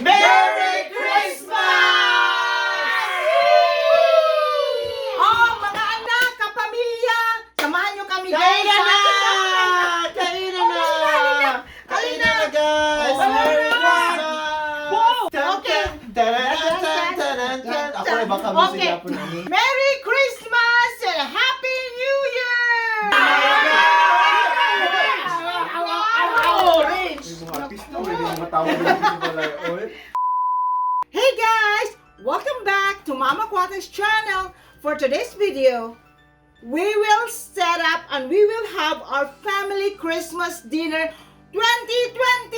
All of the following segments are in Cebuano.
Merry Christmas! Oh, mga anak, kapamilya, samahan nyo kami, guys. Kainan na! Kainan na! Kainan na, guys! Oh, Merry na! Christmas! Wow! Tan, Okay. tan, taran, tan, taran, tan. Ako ay baka music yapon na ni. Merry Christmas and Happy New Year! Orange! May mga artista, may mga tao na dito pala. Oy. Hey guys! Welcome back to Mama Quata's channel. For today's video, we will set up and we will have our family Christmas dinner 2020!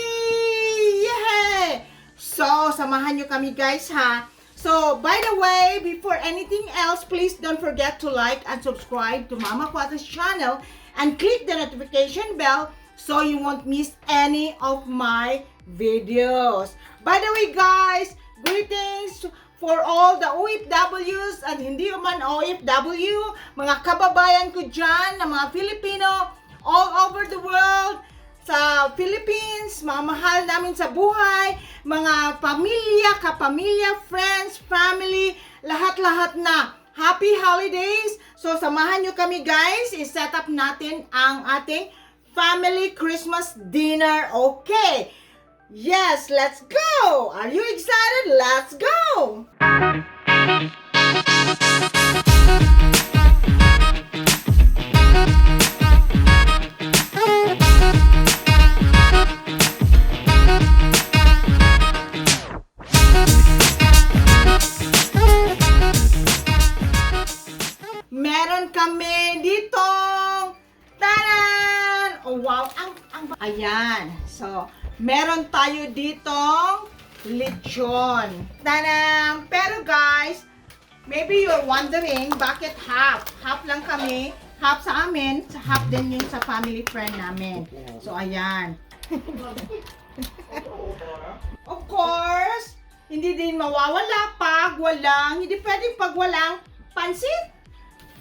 Yay! So, samahan nyo kami, guys, ha? So, by the way, before anything else, please don't forget to like and subscribe to Mama Quata's channel and click the notification bell so you won't miss any of my videos. By the way, guys, greetings for all the OFWs and hindi man OFW, mga kababayan ko dyan na mga Filipino all over the world, sa Philippines, mga mahal namin sa buhay, mga pamilya, kapamilya, friends, family, lahat-lahat na. Happy holidays! So, samahan nyo kami, guys. I-set up natin ang ating family Christmas dinner. Okay. Yes, let's go! Are you excited? Let's go! Meron kami ditong taran! Oh wow, ang ayan. So, meron tayo ditong lechon. Taran! Pero guys, maybe you're wondering bakit half? Half lang kami. Half sa amin, half din yung sa family friend namin. So, ayan. Of course, hindi din mawawala pag walang, hindi pwedeng pag walang pansit.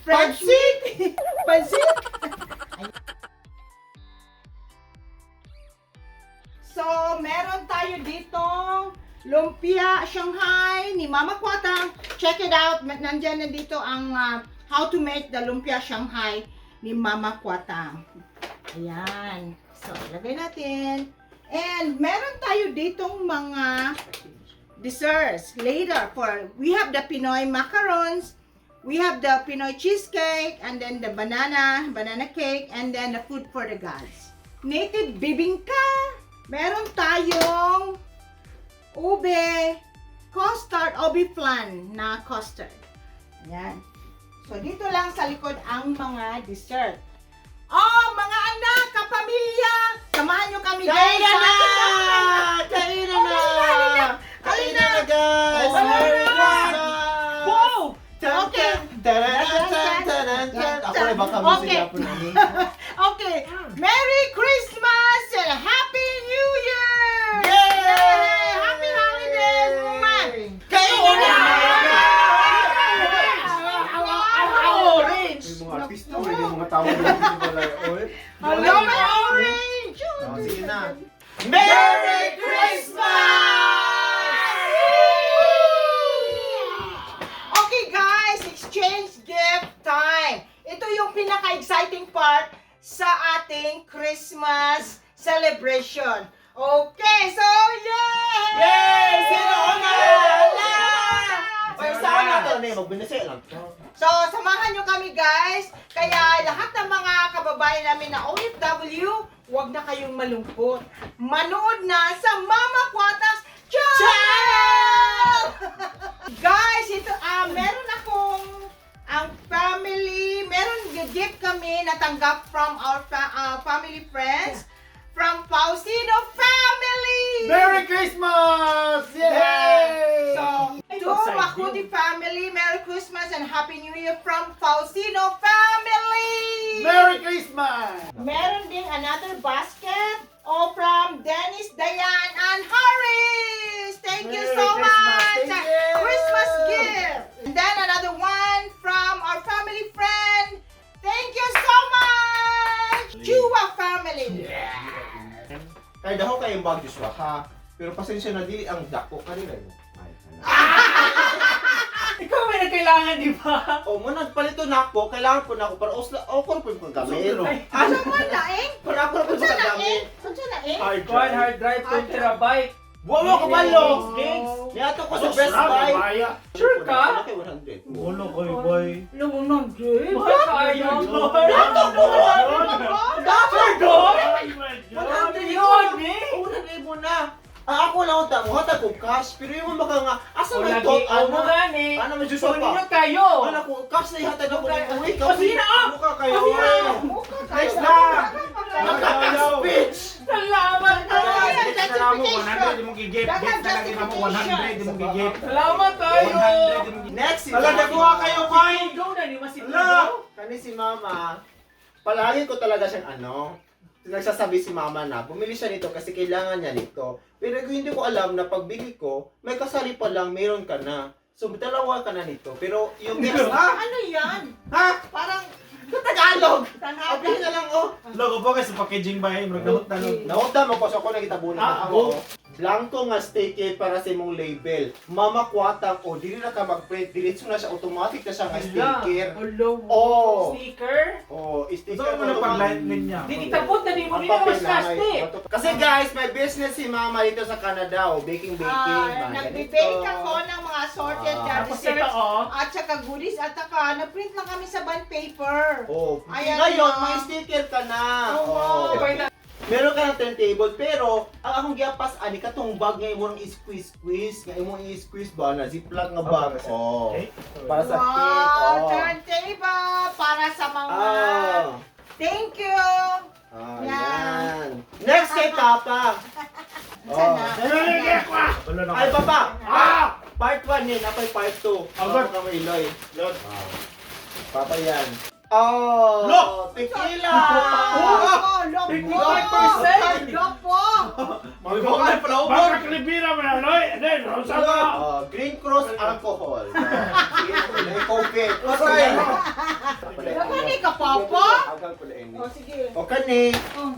Fresh meat. Pansit. So, meron tayo ditong lumpia Shanghai ni Mama Kwatang. Check it out. Nandyan na dito ang how to make the lumpia Shanghai ni Mama Kwatang. Ayan. So, ilagay natin. And meron tayo ditong mga desserts later for we have the Pinoy macarons, we have the Pinoy cheesecake, and then the banana cake, and then the food for the gods. Native bibingka. Meron tayong ube custard, ube flan na custard. Ayan. So, dito lang sa likod ang mga dessert. Oh, mga anak, kapamilya, samahan nyo kami, guys. Kainan na! Kainan na! Kainan na, guys! Oh, Merry na! Christmas! Wow! Tan, Okay. tan, taran, tan, taran, tan. Ako ay baka music yapon na ni. Okay. Merry Christmas and Happy New Year! Yay! Happy holidays, man! Kainan na! Orange! May mga artista, may mga tao na dito pala. Oy. Hello, my orange! Oh, sige na. Merry Christmas! Okay guys, exchange gift time. Ito yung pinaka-exciting part sa ating Christmas celebration. Okay, so yay! Yay! Sino una? Oy, saan na to? Ne, magbinasay lang. So, samahan nyo kami, guys. Kaya lahat ng mga kababayan namin na OFW, huwag na kayong malungkot. Manood na sa Mama Quatas Channel! Guys, ito, meron akong ang family, meron gift kami natanggap from our family friends, from Faustino family! Merry Christmas! Yay! So, to Makuti family, Merry Christmas and Happy New Year from Faustino family! Merry Christmas! Meron ding another basket all from Dennis, Diane, and Harris! Thank you Merry so Christmas. much! Thank you. Christmas gift! And then another one from our family friend. Thank you so much! Chua family! Kaya daho kayong bag Joshua ha. Pero pasensya na dili ang dako kanila. Ay, ano. Ikaw may nagkailangan, di ba? O mo nagpalito na ako, kailangan po na ako para osla ako po yung gamit. Ay, Ano man na eh? Para ako na po yung Unsa na eh? gamit. Unsa na eh? Hard Kuan hard drive, 2 terabyte. Wa mo kabalo. Gigs. Niato ko sa Best Buy. Sure ka? Kay 100. Ulo ko, boy. Lumong nang gid. Mahal kayo. Dato ko! Dato do? 100 Yun, eh. Una mo na. Ah, ako lang ang tamo, hatag ko cash, pero yung maka nga, asa O may lagi, tot, o ano? mo gani. Ano may Joshua Kunin pa? nyo kayo. Ano ko, cash na ihatag ako ng uwi. O, sige na, ah! Mukha kayo. O, sige na. Next na! Nakaka-speech! Salamat tayo. Gifts na lang mo, 100 imong gigip. Gifts na lang mo, 100 imong gigip. Salamat tayo. 100 imong gigip. Next, si Ala, nakuha kayo, boy! Go na ni Masip. Ala! Kani si Mama, palagi ko talaga siyang ano, nagsasabi si Mama na bumili siya nito kasi kailangan niya nito. Pero hindi ko alam na pagbili ko, may kasali pa lang, meron ka na. So, dalawa ka na nito. Pero yung next, ha? Ano yan? Ha? Parang Sa Tagalog! tanghali. Ablihin na lang, oh. Logo po kayo sa packaging ba, eh? Murag nahot na lang. Naunta mo ko, so ako nagitabunan Ah, ako. Blanco nga sticker para sa imong label. Mama kwatang o dili na ka mag-print, diretso na siya automatic na siya nga Ala. sticker. Hello. Oh. Sneaker. Oh, sticker. Ito mo na pag-light niya. Di itabot na ni mo Ang ni mas papel na may- plastic. Kasi guys, may business si Mama dito sa Canada, oh, baking baking. Ah, mga nagbe-bake ganito. ako ng mga assorted Ah. Tapos ito desserts oh. at saka goodies at saka na-print lang kami sa bond paper. Oh, Ayan ngayon na. may sticker ka na. Oo. Oh. Ipakita. Meron ka ng turntable pero ang akong giapas ani katong bag nga imong i-squeeze squeeze nga imong i-squeeze ba na ziplock nga bag. Ah, para sa Oh. cake? Para sa cake. Wow, Oh. turntable para sa mga Ah. Thank you. Ah, Yan. yan. Next kay Papa. Unsa na? Wala na. Ay, Papa. Ah! Part 1 yun, apay part 2. Agad. Ako kami Iloy. Lord. Ah. Papa yan. Oh! Look! Tequila! Oh, lopo. 55%? Lopo. May bukan pala ubor. Baka klibira mo na, Loy! Hindi, rosa mo! Oh, Green Cross Alcohol. May COVID. Okay. Daghan ka, Papa. Agal pala ini. Oh, sige. O kani, Oh.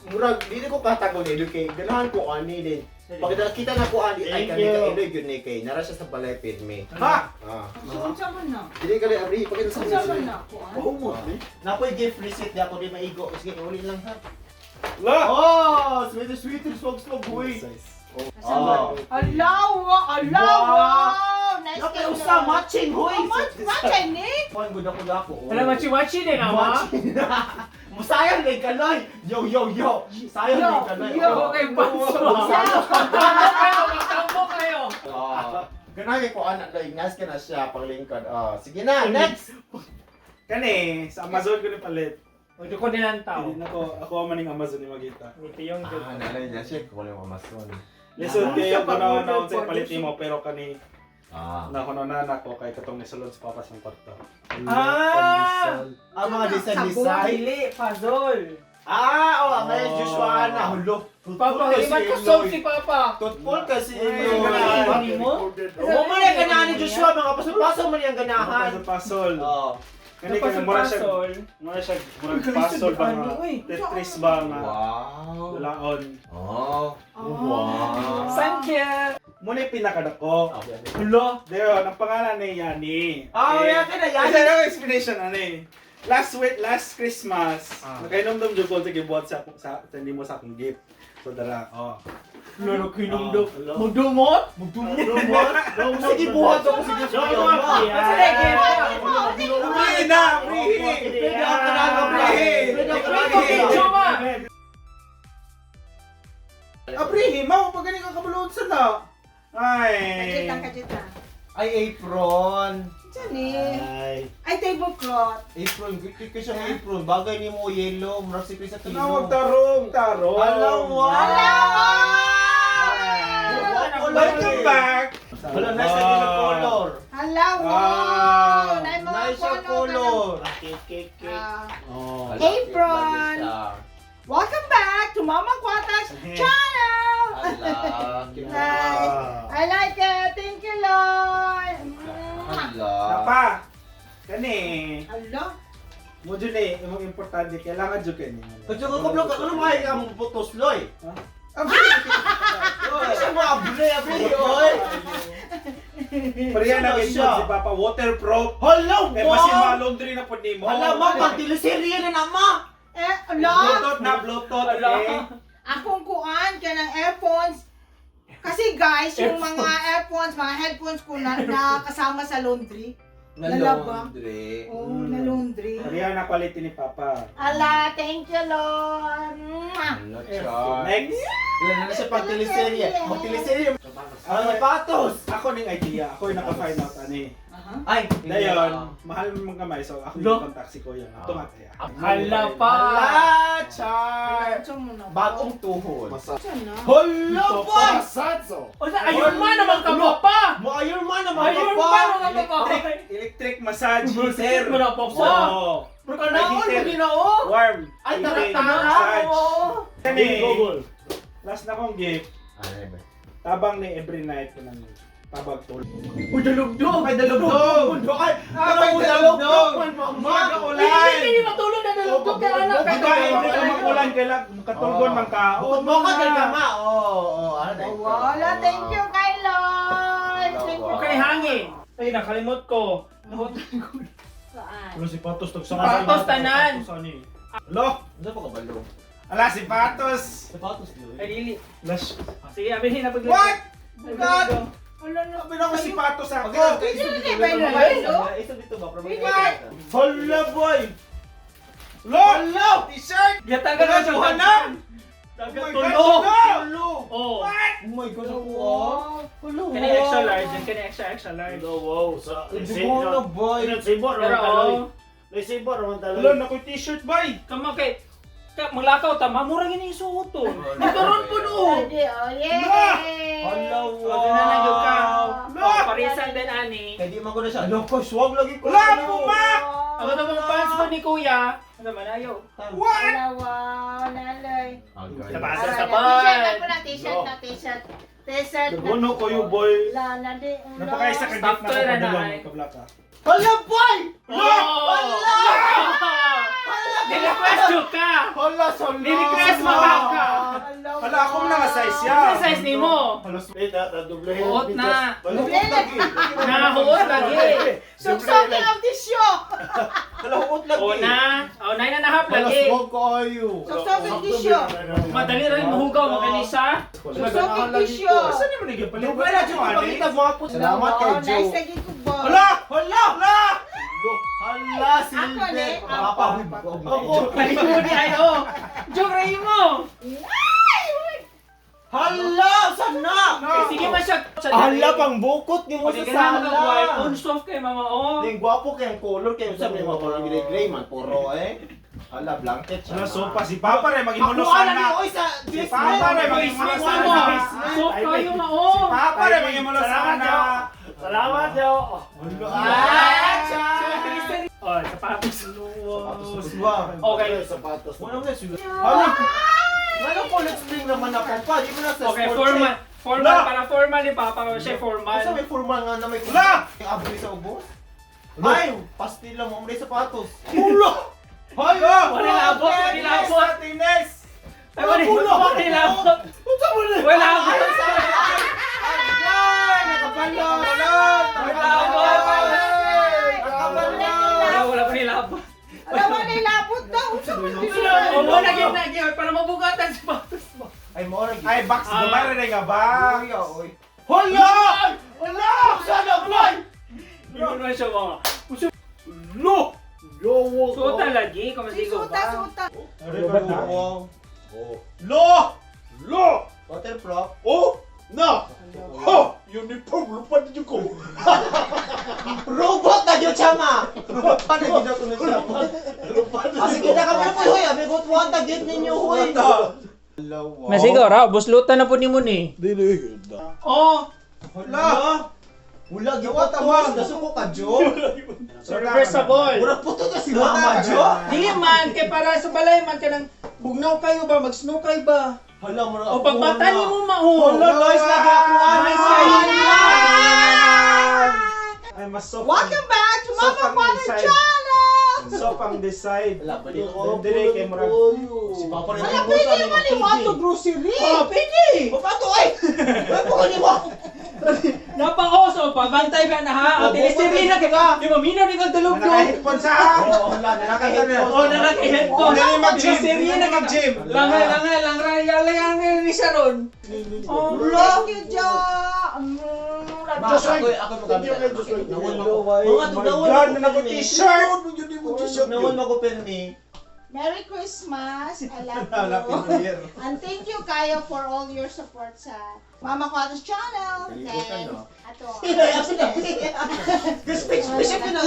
murag dili ko katago ni Iloy kay ganahan ko ani din. Pag nakita na ko ani ay Thank kani you. ka Iloy gyud ni kay nara siya sa balay pirmi. Ha? Ah. So, unsa man na? Dili ka abri pakita sa Unsa man na? Kuan? Oh, mo. Napoy gift receipt di ako di maigo. Sige, uli lang ha. Lo! Oh, sweeter sweeter swag swag huy. Oh. Ala, wa, ala, Wow. wow. Nice Napoy kay usa matching huy. Oh, match, match, ay ni. Kuan gud ako dako. Wala machi-machi din ama. Musayang kay kaloy. Yo yo yo. Sayang Yo, kay kaloy. yo. Ako kay Panso. Musayang. Tambo kayo, magtambo kayo. Ah. Ganahan kay ko anak loy, nice ka na siya paglingkod. Oh, sige na, next. Kani, sa Amazon ko ni palit. O, di ko nilantaw. Hindi na ko, ako man yung Amazon ni Magita. Ito yung Ah, nalay niya siya ko yung Amazon. Lisod Ah, kayo sa ko na pag-order na sa po, palit nimo pero kani Ah. na kuno na nako kay katong nisulod sa papas ng kwarto. Ah! Ang mga design Sabon. design. Dili, puzzle. Ah, oh, ang ngayon Joshua na hulo. Papa, iman ko solve si Papa. Tutpol kasi Ay, Iloy. ganahan mo? Mo man ang ganahan ni Joshua, mga paso-paso man yung ganahan. Pasol. Oh. Kani kani mura siya, Puzzle. mura siya, mura pasol ba nga. Ano, eh? Tetris ba nga. Wow. Laon. Oh. Wow. Thank you. Muna yung pinakadako. Hulo. Dayon, ang pangalan ni Yani. Ah, Okay. yeah, ka na Kasi Yani. ano ang explanation ano eh. Last week, last Christmas, Ah. nakainomdom jud ko sa gibuhat sa sa sa hindi mo sa akong gift. So dara, oh. Lolo, kinumdum. Ah, Magdumot? Magdumot. Sige, buhat ako sige. Kasi gift. Pre na, pre. Pwede ang kanalo, pre. Pwede ang Ito, video ma. Ah, pre, mao pag gani ka kabulod sa na. Ay. Kajit lang, kajit lang. Ay, apron. Unsa ni? Ay. Ay, tablecloth. Apron, good ko siyang apron. Bagay ni mo yellow, murag si Chris Aquino. Tinawag tarong, tarong. Alaw, wow. Alaw! Welcome back. Wala, nice na siya color. Hala, wow! Ah, Nay mga Nice siya color. Cake, cake, cake. Ah, Oh. Apron. Welcome back to Mama Quata's channel! Ala, cute. Nice. I like it. Thank you, Lord. Mwah. Ala. Napa. Kani. Ala. Mo jud eh, imong importante kailangan jud kani. Kung ko blok, ano mga ka mo putos loy? Ah, Ano siya mo abre, abre, oy. Pareha na Ano gid siya? si Papa waterproof. Hala, Eh basi wow! ma-laundry na pud nimo. Hala, ma, pag teleserye na na, ma! Eh, ala! Bluetooth na Bluetooth. Ala. Eh. Akong kuan ka ng earphones. Kasi guys, yung mga earphones, mga headphones ko na, nakasama sa laundry. Lalaba. Laundry. Oh, na laundry. Pareha na quality ni Papa. Ala, thank you, Lord. Mwah! Hala, char. Next. Wala na siya pag teleserye. Mag teleserye. Ang sapatos! Ako ning idea. Ako yung naka-find out ani. Ay, Dayon, mahal mo mga kamay so ako yung contact si Kuya. Tunga kaya. Hala pa. Hala, char! Ito mo na. Bagong tuhod. Ito na. Hala, boy! O sa ayun man naman ka pa. Mo ayun man naman Ayun ka pa! man naman ka pa. Electric, electric massage heater. Mo na pop sa. Oo. Pero kanaon Heater. mo ginoo. Warm. Ay, Heating tara-tara. massage. Oo. Kani, last na kong gift. Tabang ni every night ko ng tabag tulog. Uy, dalugdog. Ay, dalugdog! Ay, Ay, dalugdog! Mag-ulan! Hindi matulog na dalugdog ka anak. Di ba every kung mag-ulan, kailangan katulgon man ka. Bukod mo ka kay kama. Oo, oo, ano na ito? Wala, thank you kay Lord. Thank you. Okay, hangin. Ay, nakalimot ko. Nahutan ko. Saan? Ano si Patos? Patos, tanan. Lo! Ano pa kabalo? Ala, si Patos! Sapatos yun. Ay, dili. Lash. Oh, sige, abihin na pag What? God! Wala na. Sabi na ko si Patos ako! Hindi na ba yung baylo? Isa dito ba? Hindi. Hala, boy! Lo! Hala! T-shirt! Gatagan na siya. Nagaduhan na! Dagat Oh my God, tulo. tulo! Oh. What? Oh my God, ako ah. Hala, Kani extra large, and kani extra extra large. Wow, sa Hindi na, boy. Nasibo Pero raman taloy. oh, Nasibo raman Hala, taloy. nakoy t-shirt, boy! kamo kay ka maglakaw ta, mamura gini yung suoton. Nagkaroon po no. Pwede, oh, yay! Hala, Oh, doon na gyud ka. wow. Oh, parisan din ani. Kaya di man ko na siya. Hala ko, swag lagi ko. Wala, puma! Ako na pong pants po ni Kuya. Ano man ayo? What? Wala, wow, naloy. Sapatos, Alright, sapat. T-shirt na po na, t-shirt na, t-shirt. T-shirt na. Naguno ko yung boy. Wala na, di. wala. Napakaisa ka Stop gift na to ako na na, padulong ay. kablaka. Hala, boy! Oh! Hala! Ni-request jud ka. Hala, sala! Ni-request mo ka ka. Wala, Hala, ako na nga size siya. Ano size nimo? Hala, Dublehin. Huot na. Huot lagi. Nahuot lagi. Suksokin ang tisyo. Hala, huot lagi. O na. O na na hap Hala, lagi. swag ko ayo. Suksokin tisyo. Madali ra mahugaw makanisa. Suksokin tisyo. Saan naman naging palit? Wala, dyan ko pakita mga po. Salamat kay Oh, Joe. Nice lagi ko ba? Hala! Hala! Hala! Hala, Ako silver. ni, Papa, Ako. Palikod ni ay oh. Joke ra mo. Hala, saan na? Sige man siya. Hala, pang bukot ni mo sa sala. On soft kay mama oh. Ding gwapo kay ang color kay usab ni mga color gray gray man puro eh. Hala, blanket siya. Hala, sopa si Papa rin maging Ako ala ni sana. oy sa Si Papa rin maging Christmas sana. mo. Soft kayo ma oh. Papa rin maging sana. Salamat yo. Ah, char. Oh, sapatos. Sapatos ba? Okay. Sapatos. Wala mo na sila. Hala. Wala ko let's bring naman ako pa. Di mo na sa Okay, sport formal. check. Formal La! para formal ni Papa siya formal. Asa may formal nga na may La! Yung abri sa ubos. Ay, pastil lang mo may sapatos. Hala. Hala. Wala labot, wala labot. Tines! Ay, wala wala labot. Wala labot. Agay! Nakabalot! Nakabalot! Nakabalot! Wala wala pa nilabot. Wala, wala, labot daw. Unsa man yun? Oh, wala gyud na gyud para mabugatan si sapatos mo. Ay, mo rin. Ay, box Ah. gamay rin nga ba? Oy, oy. Hala! Hala! Sana, boy! Yun man siya mga. Lo! Suota lagi kung masigo Suta, ba. suta. Wow. Lo! Lo! Waterproof. Oh, na. Ho, uniform lupad jud ko. Robot na gyud siya, ma! Robot na gyud ako na siya. Ah, sige na kami po, hoy. Abi ko tuwan na gyud ninyo, hoy. Masigo ra, buslutan na po nimo ni. Dili. Oh, Hala! Wala gyud patos. Nasuko ka, Jo. reversible. Murag puto na si Mama, Jo. Dili man kay para sa balay man kanang bugnaw kayo ba, mag-snow kayo ba? Hala, murag O pagbata nimo maho. Hala, guys, lagi ako Nice kayo. Ay, mas soft. Welcome back to Soft Mama ang Juana inside. Channel! Soft ang decide. Wala pa dito. Dili kay murag. Si Papa rin. Wala, pwede naman yung mga to grocery. Oh, pwede! Papato ay! Ay po kanimo. Napaoso, pabantay ba na ha? Oh, Ang teleserye na kay Di maminaw ni kag dalog do. Naka-headphone sa Oo, wala naka-headphone. Oh, naka-headphone. Dili mag-gym. Teleserye na Dili mag-gym. Langay, langay, langay, langay ni Sharon. Oh, Thank you, Jo. Ma, ako Thank you kay Joshua. Nawon mo. Mga My God, na nako t-shirt. Nawon mo ko pirmi. Merry Christmas. I love Happy you. New Year. And thank you kayo for all your support sa Mama Quatos channel. Kaligo ka, And no? ato. Speak na.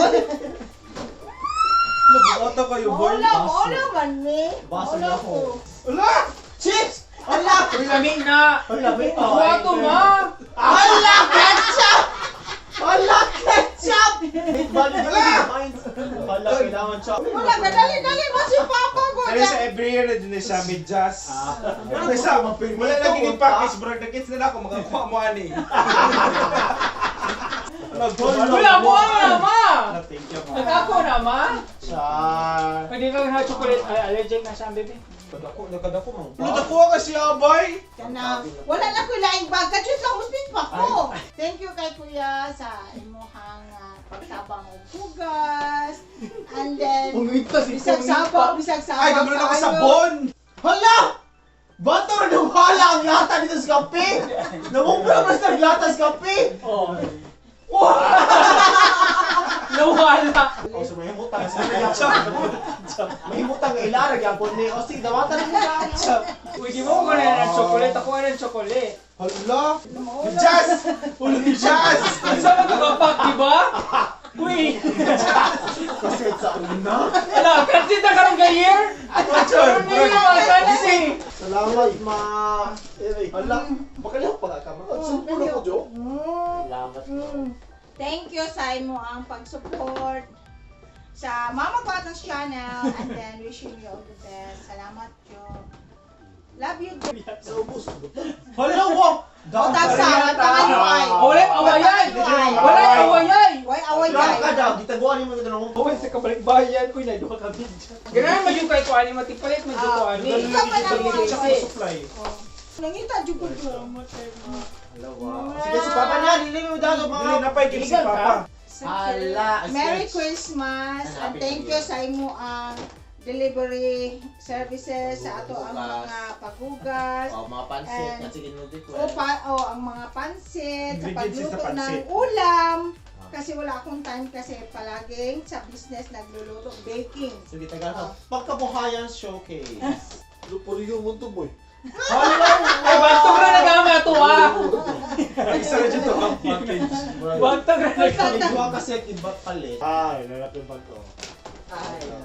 Lubota kayo, boy. Wala, wala man me. Baso Wala na ako. ko. Wala! Chips! Ala! Uy, lami na. Ala, may Kuha to, ma. Ala, ketchup! Ala, ketchup! Ala! Ala, kailangan siya. Wala, gadali dali mo si Papa ko. Kaya sa every year na dyan siya medyas. Ah. Kasi wala lagi ni package, bro. Nagkits na lang ako, makakuha mo ani. Wala mo na, ma. Thank you, ma. Nag-ako na, ma. Char. Pwede kang hot chocolate. Ay, allergic na siya, baby. Kadako, nagkadako man. Wala, nakuha ka siya, boy. Kana, wala na ko laing bag. Kadyos lang muspit pa ko. Thank you kay Kuya sa imuhang pagtabang og hugas. And then bisag sabaw, bisag sabaw. Ay, gabro na ako kaayo. sabon. Hala! Bato na nawala ang lata dito sa kape! Namumura ba sa lata sa kape? Oh. Wow! Nawala. Oh, so may himutang sa May himutang nga ilarag yapon ni. O sige, dawatan mo na. Uy, di mo ko na ng chocolate. Ako na ng chocolate. Hala! Medyas! Wala medyas! Ang sama ka kapak, di ba? Uy! Kasi sa una. Ala, kansi na karong ka-year? Karon na yung mga kansi! Salamat, ma. Hala, baka lang pagkakama. Saan ko, Jo? Salamat. Thank you sa imo ang pag-support sa Mama Quatos channel and then wishing you all the best. Salamat, Jo. Love you, Jo. Sa ubos. Hala, wow! Utang sa tangan mo ay. Wala yung awayay! Wala yung awayay! Why away Wala ka ay? daw, gitaguan mo ito ng Bawal sa kabalikbayan ko, inaduha ka video. Ganun man yung kay Kuani, matipalit man yung Kuani. Ikaw pa na mo. Tsaka supply. Nangita jud ko Jo. Sige, si Papa na, dili mo daw mga... Dili na pa, si Papa. Hala, Merry Christmas and Happy thank New you Year. sa imo ang delivery services sa ato ang mga paghugas. Oh, mga pansit, And- at sige mo dito. O, pa, o ang mga pansit, sa Ingredients pagluto sa pansit. ng ulam. Kasi wala akong time kasi palaging sa business nagluluto, baking. Sige, tagal Pagkabuhayan showcase. Lupuriyo mo to, boy. Hala! Ay, bantog na nagama ito ah! Isa na dyan to ang package. Bantog na nagama. Nagawa kasi at iba palit. Ay, lalaki yung bag ko.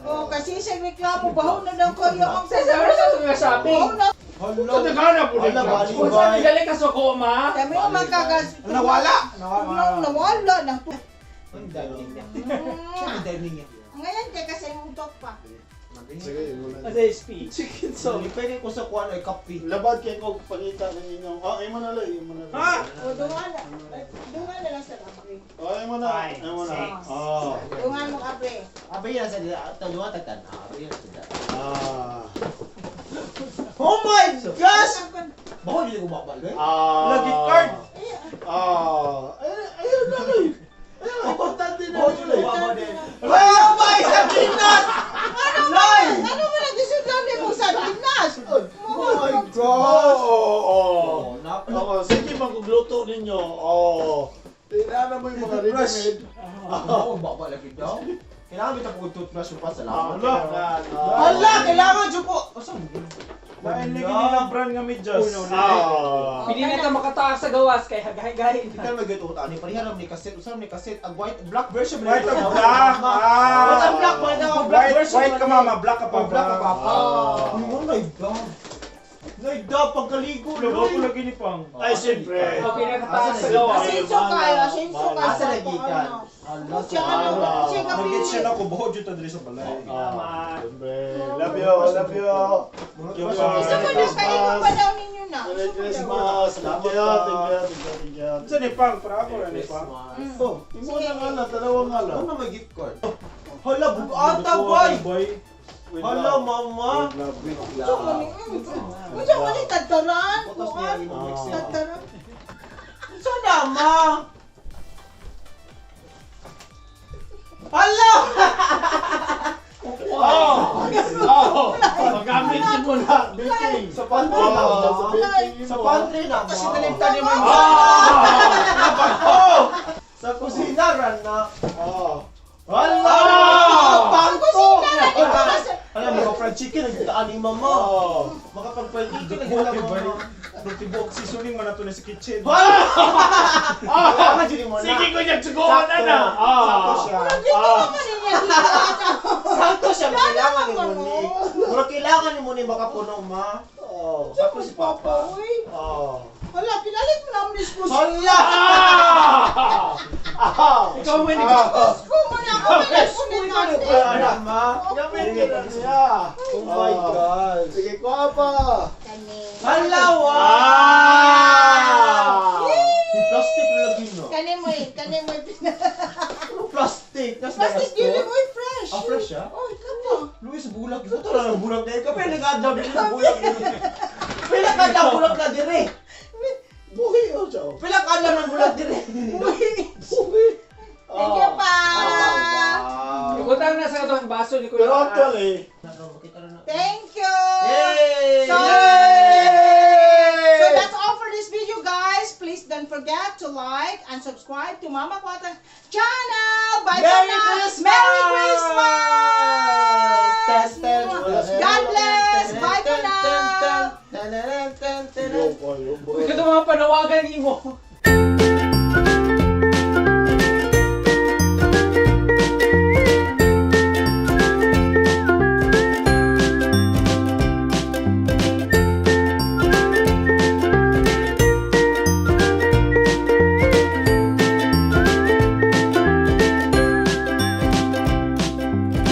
O, kasi siya reklamo, baho na daw kayo ang Sa sa sa mga shopping. Baho na. Hala! Nagana po Hala, bali Kung saan galing ka sa koma, Kami yung magkagas. Nawala! Nawala. Nawala ng Ang dami niya. Ang dami niya. Ngayon kay kasi yung utok pa. Sige, yun muna. Kasi speech. Chicken so. Pwede ko sa kuwan ay kape. Labad kayo ko pangita ng inyong. Ah, ay mo na lang, ay mo na lang. Ha? O, dungan na. Dungan na lang sa abre. Ah, ay mo na. Five, Ay mo na. six. Ah. Dungan mo abre. Abay yan sa taluwa tatan. Abay yan sa Ah. Oh my gosh! Baka hindi ko mabalo eh. Ah. Lagi card. Ah. Ay, ayun na lang. Ayun, importante na Oh, yun eh. Wala ba sa Pinas? Lay! Ano mo lang gisundan mo sa Pinas? Oh my gosh! Oo. Oh, nap- Ako, sige, magugluto ninyo. Oo. Tingnan mo yung mga ready-made. Oo, baba lagi daw. Kailangan kita po toothbrush yung pa. Salamat. Hala. Hala, kailangan dyan po. Asa mo? Lain lagi nila brand nga medyas. Ah. Pili na ka makataas sa gawas kay hagay-gay. Hindi ka mag-get ani. Pareha ni cassette. Usam ni cassette. Ang white, black version. White and black. Ah. White and black. White and black White, version. white ka mama, black ka pa. Oh, black ka papa. Ah. Oh my God. Naigda, pagkaligo. Lugaw ko lagi ni Pang. Ay, siyempre. Okay na kataas sa gawas. Asenso kayo, asenso kayo. Asa lagi ka? Ano? Siya ano, siya Nag-get siya kapili. na ko, buho dito diri sa balay. Ah, siyempre. Love you, love you. Gusto ko na kayo pa daw ninyo na. Merry Gusto ko daw. Christmas. Thank you, thank you, thank you, thank you. Saan ni Pang? Para ako na ni Pang. Oh, imo na nga lang, dalawang nga lang. Ano may gift card? Hala, bugata, boy! Boy. With Hala, love. mama! With love. With Unsa man ni? Unsa man ni tadtaran? Butas niya, Kuan? imong mix niya. Tadtaran. Unsa na, ma? Hala! Oh! Oh! Magamit mo na baking. Sa pantry na, Oh, ma. sa baking Sa mo. pantry na, ma. Tapos sinalimtan ni Mama. Oh! Sa kusina, ran na. Oh. Hala! Ah! Pangko! Kusina na ni Bukas. Alam, maka-fried chicken, nagtaan ni mama. Oh. Makapag-fried chicken, Buok nagtaan eh, boy. mama. Nung tibuok seasoning man nato na sa kitchen. Hala! Kailangan dyan mo na. Sige ko niya, tsugoan na na. Ah. Sakto siya. Dito naman niya gibuhat. Sakto siya, kailangan ni naman, Moni. oh. Mura kailangan ni Moni makapuno, ma. Oh. Sakto si Papa. Uy, Oh. wala pinalit mo na ang diskus. Hala! Ah! Ah! Ikaw may Ah! Ko mo na ako may nagpunit natin. Wala, ma. Gamitin na niya. Oh my God. Sige, kuha pa. Kani. Hala, wow! Ah! Yung plastic na lagi, no? Kani mo eh, kani mo eh. Ano plastic? Nas Plastic dili mo eh, fresh. Ah, fresh siya? Oh, ikaw mo. Luis, bulag. Ito na lang bulag na yun. Kapag nag-adlaw din sa bulag na yun. Pila ka adlaw bulag na dire. Buhi oh, siya. Pila ka adlaw ng bulag dire. Buhi. Thank you pa. Ah, wow. Ibutang na sa katong baso ni Kuya. Pero actually, Thank you. Yay! So that's all for this video, guys. Please don't forget to like and subscribe to Mama Kwata's channel. Bye Merry for now. Christmas! Merry Christmas! Test, test. God bless. Bye for now. Yo, boy, yo, boy. Uy, katong mga panawagan nimo.